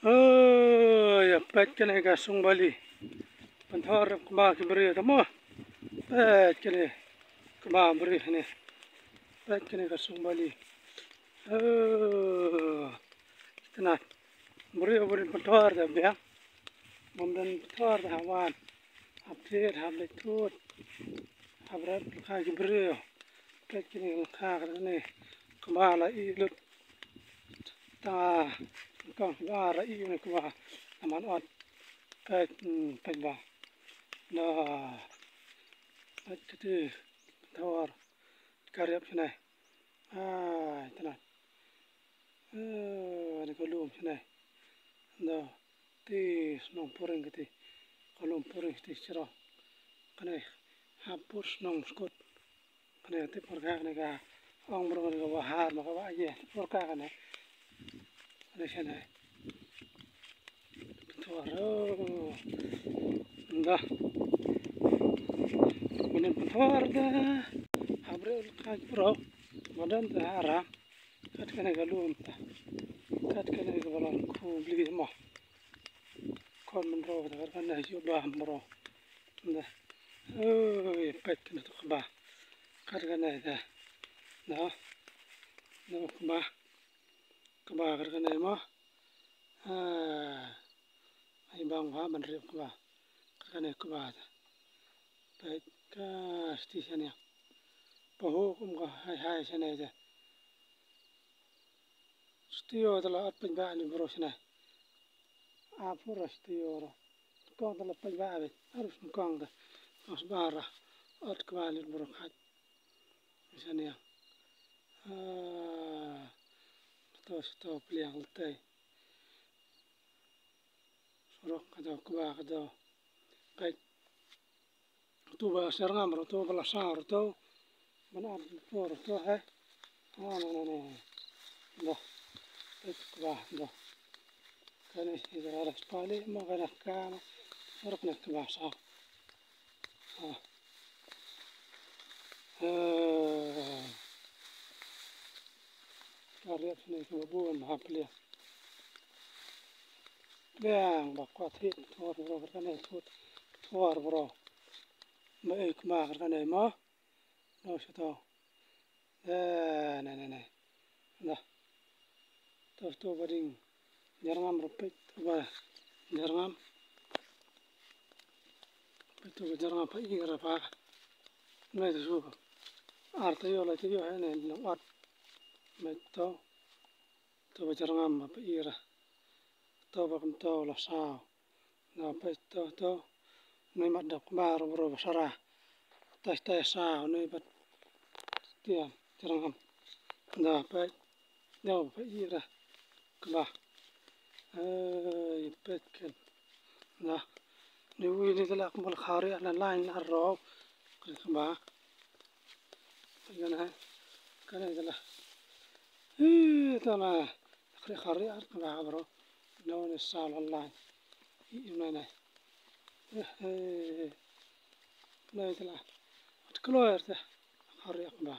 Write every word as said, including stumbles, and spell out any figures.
Oh, ïa peit kane ka sung bali. Pynthor kba ki briew te mo. Peit kane kba briew ne. Peit kane ka sung bali. Oh, tnat. Briew briew pynthor da biang. Bym don pynthor da hawan. Hap thied, hap leit thut. Hap rat lyngkha ki briew. Peit kine lyngkha kane. Kba la ïeh lut. Ta kong ba la ïeh ne kba. Naman ot. Peit, hmm, peit ba. Na. Peit kiti. Thawar. Ka riap shane. Ai, tnat. Eh, ni ka lum shane. Ndo, ti shnong puring kati. Ka lum puring kati siro. Kane, hap pur shnong skut. Kane, ti pur ka kane ka. Ong bro kane ka bahar, ma ka ba ye. Pur ka kane. Kane shane. Pynthor, oh. Nda. Kane pynthor da. Habre ul ka bro. Madan da haram. Kat kane ka lum ta. Kat kane ka balang ku bli mo. Kon men ro ta kat kane yu ba mo ro. Nda. Oi, peit kane tu kba. Kat kane ta. Nda. Nda kba. Kba kat kane mo. Ah. Ai bang ba ban rip kba. Kat kane kba ta. Peit ka sti shane. Pahu kum ka hai hai shane ta. Stio tala at pynba ni bro shane. A pura stio ro. Kong tala pynba abi. Arus kong ta. Kong sbara. At kba ni bro khat. Shane. Ah. Sto sto pliang letai. Surok ka do kba ka do. Peit. Tu ba ser ngam ro tu ba la sa ro tu. Ban ar tu ro tu he. Ah, no, no, no. Do. Peit kba do. Kane si dara ras pali ma kane ka ma. Surok ne kba sa. Ah. Eh. Ka riap ne kba bun ha plia. Biang ba kwah thied thuar bro kane thued thuar bro. Ba ei kma kane ma. No shato. Eh, ne ne ne. Nda. To to ba ding. Jarngam ro peit to ba jarngam. Peit to ba jarngam pa ira pa. Ne to su. Ar to yo la to yo he ne nang at. Peit to. To ba jarngam pa ira. To ba kam to la saw. Nda peit to to. Nui mat dap kba ro bro ba sara. Tai tai saw nui bat. Tiam jarngam. Nda peit. Nda peit ira. Kba. Eh, peit ken. Nda. Ni wi ni tala kba la khari na line na ro. Kba. Peit kana. Kana tala. Eh, tala. Khari khari ar kba bro. No ne sal online. I i na na. Eh eh. Na tala. At kloer ta. Khari kba.